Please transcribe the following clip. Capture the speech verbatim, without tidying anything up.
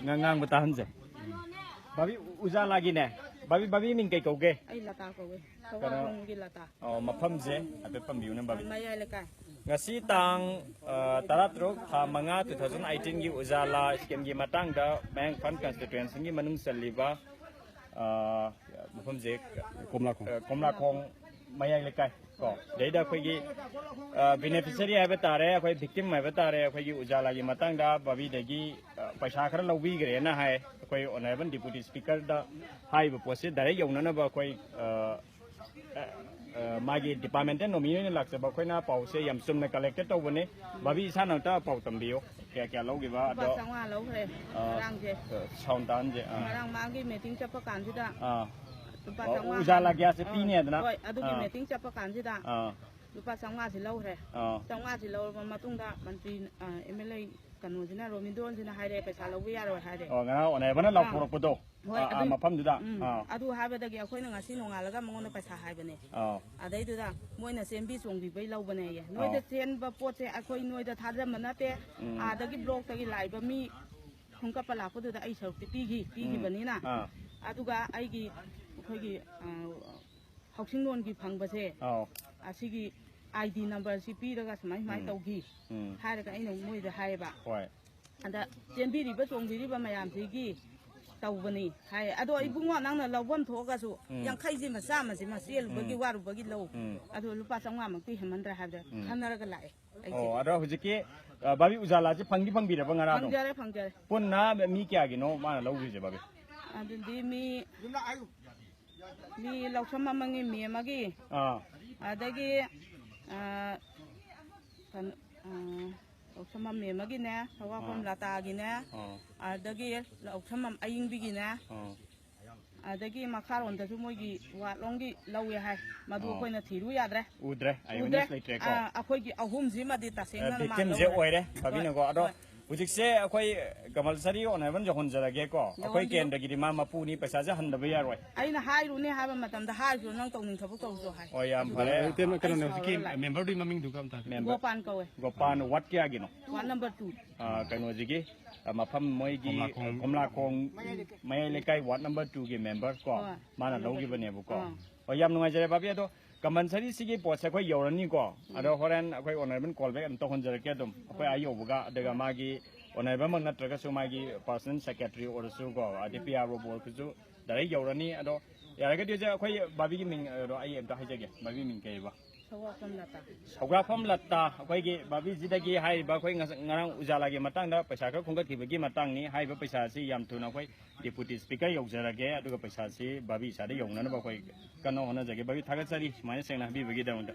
ꯉꯥꯡꯕ ꯇꯥꯍꯟꯁꯦ꯫ ꯕꯥꯕꯤ, ꯎꯖꯥꯂꯥꯒꯤꯅꯦ꯫ ꯕꯥꯕꯤ, ꯕꯥꯕꯤ ꯃꯤꯡ ꯀꯩ ꯀꯧꯒꯦ? ꯑꯩ ꯂꯇꯥ ꯀꯧꯋꯦ꯫ ꯀꯩꯅꯣ? ꯁꯧꯋꯥꯡꯈꯣꯡꯒꯤ ꯂꯇꯥ꯫ ꯑꯣ, ꯃꯐꯝꯁꯦ ꯍꯥꯏꯐꯦꯠ ꯄꯟꯕꯤꯌꯨꯅꯦ, ꯕꯥꯕꯤ꯫ ꯃꯌꯥꯏ ꯂꯩꯀꯥꯏ꯫ ꯉꯁꯤ ꯇꯥꯡ, ꯑ, ꯇꯔꯥꯇꯔꯨꯛ, ꯊꯥ ꯃꯉꯥ, two thousand eighteen ꯒꯤ ꯎꯖꯥꯂꯥ scheme ꯒꯤ ꯃꯇꯥꯡꯗ ꯃꯌꯥꯡ ꯏꯝꯐꯥꯜ constituency ꯒꯤ ꯃꯅꯨꯡ ꯆꯜꯂꯤꯕ, ꯑ, ꯃꯐꯝꯁꯦ ꯀꯣꯝꯂꯥꯈꯣꯡ꯫ ꯑ, ꯀꯣꯝꯂꯥꯈꯣꯡ ꯃꯌꯥꯏ ꯂꯩꯀꯥꯏ ꯀꯣ, ꯑꯗꯩꯗ ꯑꯩꯈꯣꯏꯒꯤ, ꯑ, beneficiary ꯍꯥꯏꯕ ꯇꯥꯔꯦ, ꯑꯩꯈꯣꯏ victim ꯍꯥꯏꯕ ꯇꯥꯔꯦ, ꯑꯩꯈꯣꯏꯒꯤ ꯎꯖꯥꯂꯥꯒꯤ ꯃꯇꯥꯡꯗ ꯕꯥꯕꯤꯗꯒꯤ, ꯑ, ꯄꯩꯁꯥ ꯈꯔ ꯂꯧꯕꯤꯈ꯭ꯔꯦꯅ ꯍꯥꯏ꯫ ꯑꯩꯈꯣꯏ honourable deputy speaker ꯗ ꯍꯥꯏꯔꯤꯕ ꯄꯣꯠꯁꯦ direct ꯌꯧꯅꯅꯕ ꯑꯩꯈꯣꯏ, ꯑ, ꯑ, ꯑ, ꯃꯥꯒꯤ department ꯇ nominee ꯑꯣꯏꯅ ꯂꯥꯛꯆꯕ ꯑꯩꯈꯣꯏꯅ ꯄꯥꯎꯁꯦ ꯌꯥꯝ ꯆꯨꯝꯅ collect ꯇꯧꯕꯅꯦ꯫ ꯕꯥꯕꯤ, ꯏꯁꯥꯅ ꯑꯝꯇ ꯄꯥꯎ ꯇꯝꯕꯤꯌꯨ, ꯀꯌꯥ ꯀꯌꯥ ꯂꯧꯈꯤꯕ? ꯂꯨꯄꯥ ꯑꯗꯣ, ꯆꯥꯝꯃꯉꯥ ꯂꯧꯈ꯭ꯔꯦ ꯑ, ꯉꯔꯥꯡꯁꯦ꯫ ꯑ, sound ꯇꯥꯍꯟꯁꯦ꯫ ꯑꯥ꯫ ꯉꯔꯥꯡ ꯃꯥꯒꯤ meeting ꯆꯠꯄ ꯀꯥꯟꯁꯤꯗ ꯑꯥ꯫ ꯂꯨꯄꯥ ꯑꯣ, ꯆꯥꯝꯃꯉꯥ꯫ ꯎꯖꯥꯂꯥ ꯒ꯭ꯌꯥꯁꯁꯦ ꯑꯥ, ꯄꯤꯅꯤ ꯍꯥꯏꯗꯅ? ꯍꯣꯏ, ꯑꯗꯨꯒꯤ ꯑꯥ꯫ Meeting ꯆꯠꯄ ꯀꯥꯟꯁꯤꯗ ꯑꯥ꯫ ꯂꯨꯄꯥ ꯆꯥꯝꯃꯉꯥꯁꯤ ꯂꯧꯈ꯭ꯔꯦ꯫ ꯑꯥ꯫ ꯆꯥꯝꯃꯉꯥꯁꯤ ꯂꯧꯔꯕ ꯃꯇꯨꯡꯗ ꯃꯟꯇ꯭ꯔꯤ, ꯑ, M L A ꯀꯩꯅꯣꯁꯤꯅ, ꯔꯣꯃꯤꯟꯗꯣꯟꯁꯤꯅ ꯍꯥꯏꯔꯦ, ꯄꯩꯁꯥ ꯂꯧꯕ ꯌꯥꯔꯣꯏ ꯍꯥꯏꯔꯦ꯫ ꯑꯣ, ꯉꯔꯥꯡ honourable ꯅ ꯑꯥ꯫ ꯂꯥꯎꯊꯣꯔꯛꯄꯗꯣ꯫ ꯍꯣꯏ, ꯑꯥ, ꯑꯥ, ꯑꯗꯨ, ꯃꯐꯝꯗꯨꯗ? ꯎꯝ, ꯑꯥ꯫ ꯑꯗꯨ ꯍꯥꯏꯕꯗꯒꯤ ꯑꯩꯈꯣꯏꯅ ꯉꯁꯤ ꯅꯣꯡꯉꯥꯜꯂꯒ ꯃꯉꯣꯟꯗ ꯄꯩꯁꯥ ꯍꯥꯏꯕꯅꯦ꯫ ꯑꯥ꯫ ꯑꯗꯩꯗꯨꯗ ꯃꯣꯏꯅ ꯆꯦꯟꯕꯤ ꯆꯣꯡꯕꯤꯕꯩ ꯂꯧꯕꯅꯦꯌꯦ꯫ ꯅꯣꯏꯗ ꯑꯥ꯫ ꯆꯦꯟꯕ ꯄꯣꯠꯁꯦ ꯑꯩꯈꯣꯏ ꯅꯣꯏꯗ ꯊꯥꯖꯕ ꯅꯠꯇꯦ꯫ ꯎꯝ꯫ ꯑꯥꯗꯒꯤ block ꯇꯒꯤ ꯂꯥꯛꯏꯕ ꯃꯤ ꯈꯣꯝꯀꯠꯄ ꯂꯥꯛꯄꯗꯨꯗ ꯑꯩ ꯁꯔꯨꯛꯇꯤ ꯄꯤꯈꯤ, ꯎꯝ꯫ ꯄꯤꯈꯤꯕꯅꯤꯅ꯫ ꯑꯥ꯫ ꯑꯗꯨꯒ ꯑꯩꯒꯤ, ꯑꯩꯈꯣꯏꯒꯤ, ꯑ, ꯍꯥꯎꯁꯤꯡ ꯂꯣꯟꯒꯤ ꯐꯪꯕꯁꯦ, ꯑꯥꯎ꯫ ꯑꯁꯤꯒꯤ I D number ꯁꯤ ꯄꯤꯔꯒ ꯁꯨꯃꯥꯏ ꯁꯨꯃꯥꯏ ꯎꯝ꯫ ꯇꯧꯈꯤ ꯎꯝ꯫ ꯍꯥꯏꯔꯒ ꯑꯩꯅ ꯃꯣꯏꯗ ꯍꯥꯏꯌꯦꯕ꯫ ꯍꯣꯏ꯫ ꯑꯗ ꯆꯦꯟꯕꯤꯔꯤꯕ ꯆꯣꯡꯕꯤꯔꯤꯕ ꯃꯌꯥꯝꯁꯤꯒꯤ ꯇꯧꯕꯅꯤ ꯍꯥꯏ꯫ ꯑꯗꯣ ꯎꯝ꯫ ꯏꯕꯨꯡꯉꯣ, ꯅꯪꯅ ꯂꯧꯐꯝ ꯊꯣꯛꯑꯒꯁꯨ ꯎꯝ꯫ ꯌꯥꯡꯈꯩꯁꯤꯃ ꯆꯥꯝꯃꯁꯤꯃ ꯆꯦꯜꯂꯨꯕꯒꯤ ꯎꯝ꯫ ꯋꯥꯔꯨꯕꯒꯤ ꯂꯧ꯫ ꯎꯝ꯫ ꯑꯗꯣ ꯂꯨꯄꯥ ꯆꯥꯝꯃꯉꯥꯃꯛꯇꯤ ꯍꯦꯟꯃꯟꯗ꯭ꯔꯥ ꯍꯥꯏꯕꯗ ꯎꯝ꯫ ꯈꯟꯅꯔꯒ ꯂꯥꯛꯑꯦ ꯑꯩꯁꯦ꯫ ꯑꯣ, ꯑꯗꯣ ꯍꯧꯖꯤꯛꯀꯤ, ꯑ, ꯕꯥꯕꯤ ꯎꯖꯥꯂꯥꯁꯦ ꯐꯪꯗꯤ ꯐꯪꯕꯤꯔꯕ ꯉꯔꯥꯡ ꯑꯗꯨꯝ? ꯐꯪꯖꯔꯦ, ꯐꯪꯖꯔꯦ꯫ ꯄꯨꯟꯅ ꯃꯤ ꯀꯌꯥꯒꯤꯅꯣ ꯃꯥꯅ ꯂꯧꯈ꯭ꯔꯤꯁꯦ, ꯕꯥꯕꯤ? ꯑꯗꯨꯗꯤ ꯃꯤ, ꯃꯤ ꯂꯧꯁꯝ ꯑꯃꯒꯤ ꯃꯤ ꯑꯃꯒꯤ, ꯑꯥ꯫ ꯑꯗꯒꯤ, ꯑ, ꯀꯩꯅꯣ, ꯑ, ꯂꯧꯁꯝꯕꯝ ꯃꯦꯝꯃꯒꯤꯅꯦ, ꯁꯧꯋꯥꯈꯣꯝ ꯑꯥ꯫ ꯂꯇꯥꯒꯤꯅꯦ, ꯑꯥ꯫ ꯑꯗꯒꯤ ꯂꯧꯁꯝꯕꯝ ꯑꯌꯤꯡꯕꯤꯒꯤꯅꯦ, ꯑꯥ꯫ ꯑꯗꯒꯤ ꯃꯈꯥꯔꯣꯝꯗꯁꯨ ꯃꯣꯏꯒꯤ ꯋꯥꯠꯂꯣꯝꯒꯤ ꯂꯧꯋꯦ ꯍꯥꯏ, ꯃꯗꯨ ꯑꯥ꯫ ꯑꯩꯈꯣꯏꯅ ꯊꯤꯔꯨ ꯌꯥꯗ꯭ꯔꯦ꯫ ꯎꯗ꯭ꯔꯦ, ꯎꯗ꯭ꯔꯦ꯫ Eyewitness ꯂꯩꯇ꯭ꯔꯦꯀꯣ? ꯑꯥ, ꯑꯩꯈꯣꯏꯒꯤ ꯑꯍꯨꯝꯁꯤꯃꯗꯤ ꯑ, ꯇꯁꯦꯡꯅ ꯃꯥ victim ꯁꯦ ꯂꯧꯔꯦ꯫ ꯑꯣꯏꯔꯦ, ꯍꯣꯏ, ꯕꯥꯕꯤꯅꯀꯣ꯫ ꯑꯗꯣ, ꯍꯣꯏ꯫ ꯍꯧꯖꯤꯛꯁꯦ ꯑꯩꯈꯣꯏ ꯀꯝꯄꯜꯁꯔꯤ ꯑꯣꯅꯔꯦꯕꯜ ꯌꯧꯍꯟꯖꯔꯒꯦꯀꯣ꯫ ꯑꯩꯈꯣꯏ ꯌꯧꯍꯟꯕꯤꯌꯨ꯫ ꯀꯦꯟꯗ꯭ꯔꯒꯤꯗꯤ ꯃꯥ ꯃꯄꯨꯅꯤ, ꯄꯩꯁꯥꯁꯦ ꯍꯟꯗꯕ ꯌꯥꯔꯣꯏ꯫ ꯑꯩꯅ ꯍꯥꯏꯔꯨꯅꯦ ꯍꯥꯏꯕ ꯃꯇꯝꯗ ꯍꯥꯏꯔꯁꯨ ꯅꯪ ꯇꯧꯅꯤꯡ ꯊꯕꯛ ꯇꯧꯔꯁꯨ ꯍꯥꯏ꯫ ꯍꯣꯏ, ꯌꯥꯝ ꯐꯔꯦ꯫ ꯀꯩꯅꯣꯅꯦ, ꯍꯧꯖꯤꯛꯀꯤ ꯁꯥꯎꯔꯒ ꯂꯥꯛꯑꯦ꯫ ꯃꯦꯝꯕꯔꯗꯨꯒꯤ ꯃꯃꯤꯡꯗꯨꯒ ꯑꯝꯇ ꯍꯥꯏꯕꯤꯌꯨ꯫ ꯃꯦꯝꯕꯔ ꯒꯣꯄꯥꯟ ꯀꯧꯋꯦ꯫ ꯒꯣꯄꯥꯟ ꯋꯥꯔꯗ ꯀꯌꯥꯒꯤꯅꯣ? Ward number two. ꯑ, ꯀꯩꯅꯣꯁꯤꯒꯤ, ꯑ, ꯃꯐꯝ ꯃꯣꯏꯒꯤ ꯀꯣꯝꯂꯥꯈꯣꯡ꯫ ꯀꯣꯝꯂꯥꯈꯣꯡ ꯃꯌꯥꯏ ꯂꯩꯀꯥꯏ ꯋꯥꯔꯗ ꯅꯝꯕꯔ ꯇꯨꯒꯤ ꯃꯦꯝꯕꯔ ꯀꯣ, ꯍꯣꯏ꯫ ꯃꯥꯅ ꯅꯝꯕꯔ ꯂꯧꯈꯤꯕꯅꯦꯕꯀꯣ꯫ ꯑꯥ꯫ ꯍꯣꯏ, ꯌꯥꯝ ꯅꯨꯡꯉꯥꯏꯖꯔꯦ ꯚꯥꯕꯤ꯫ ꯑꯗꯣ ꯀꯝꯄꯜꯁꯔꯤ ꯁꯤꯒꯤ ꯄꯣꯠꯁꯦ ꯑꯩꯈꯣꯏ ꯌꯧꯔꯅꯤꯀꯣ꯫ ꯑꯗꯣ ꯍꯣꯔꯦꯟ ꯑꯩꯈꯣꯏ ꯑꯣꯅꯔꯦꯕꯜ ꯀꯣꯜ ꯕꯦꯛ ꯑꯗꯨꯝ ꯇꯧꯍꯟꯖꯔꯛꯀꯦ ꯑꯗꯨꯝ꯫ ꯑꯩꯈꯣꯏ ꯑꯥ ꯌꯧꯕꯒ, ꯑꯗꯨꯒ ꯃꯥꯒꯤ ꯑꯣꯅꯔꯦꯕꯜꯃꯛ ꯅꯠꯇ꯭ꯔꯒꯁꯨ ꯃꯥꯒꯤ ꯄꯔꯁꯅꯦꯜ ꯁꯦꯀ꯭ꯔꯦꯇꯔꯤ ꯑꯣꯏꯔꯁꯨ ꯀꯣ, ꯑꯗꯩ ꯄꯤ ꯑꯥꯔ ꯑꯣꯕꯨ ꯑꯣꯏꯔꯒꯁꯨ ꯗꯥꯏꯔꯦꯛ ꯌꯧꯔꯅꯤ꯫ ꯑꯗꯣ ꯌꯥꯔꯒꯗꯤ ꯍꯧꯖꯤꯛ ꯑꯩꯈꯣꯏ ꯚꯥꯕꯤꯒꯤ ꯃꯤꯡ, ꯑꯗꯣ ꯑꯩ ꯑꯝꯇ ꯍꯥꯏꯖꯒꯦ, ꯚꯥꯕꯤ ꯃꯤꯡ ꯀꯩꯕ? ꯁꯧꯋꯥꯐꯝ ꯂꯇꯥ꯫ ꯁꯧꯒ꯭ꯔꯥꯐꯝ ꯂꯇꯥ, ꯑꯩꯈꯣꯏꯒꯤ ꯚꯥꯕꯤꯁꯤꯗꯒꯤ ꯍꯥꯏꯔꯤꯕ ꯑꯩꯈꯣꯏ ꯉꯁ-, ꯉꯔꯥꯡ ꯎꯖꯥꯂꯥꯒꯤ ꯃꯇꯥꯡꯗ ꯄꯩꯁꯥ ꯈꯔ ꯈꯣꯝꯒꯠꯈꯤꯕꯒꯤ ꯃꯇꯥꯡꯅꯤ꯫ ꯍꯥꯏꯔꯤꯕ ꯄꯩꯁꯥꯁꯤ ꯌꯥꯝ ꯊꯨꯅ ꯑꯩꯈꯣꯏ ꯗꯤꯄꯨꯇꯤ ꯁ꯭ꯄꯤꯀꯔ ꯌꯧꯖꯔꯒꯦ, ꯑꯗꯨꯒ ꯄꯩꯁꯥꯁꯤ ꯚꯥꯕꯤ ꯏꯁꯥꯗ ꯌꯧꯅꯅꯕ ꯑꯩꯈꯣꯏ ꯀꯟꯅ ꯍꯣꯠꯅꯖꯒꯦ꯫ ꯚꯥꯕꯤ, ꯊꯥꯒꯠꯆꯔꯤ ꯁꯨꯃꯥꯏꯅ ꯁꯦꯡꯅ ꯍꯥꯏꯕꯤꯕꯒꯤꯗꯃꯛꯇ꯫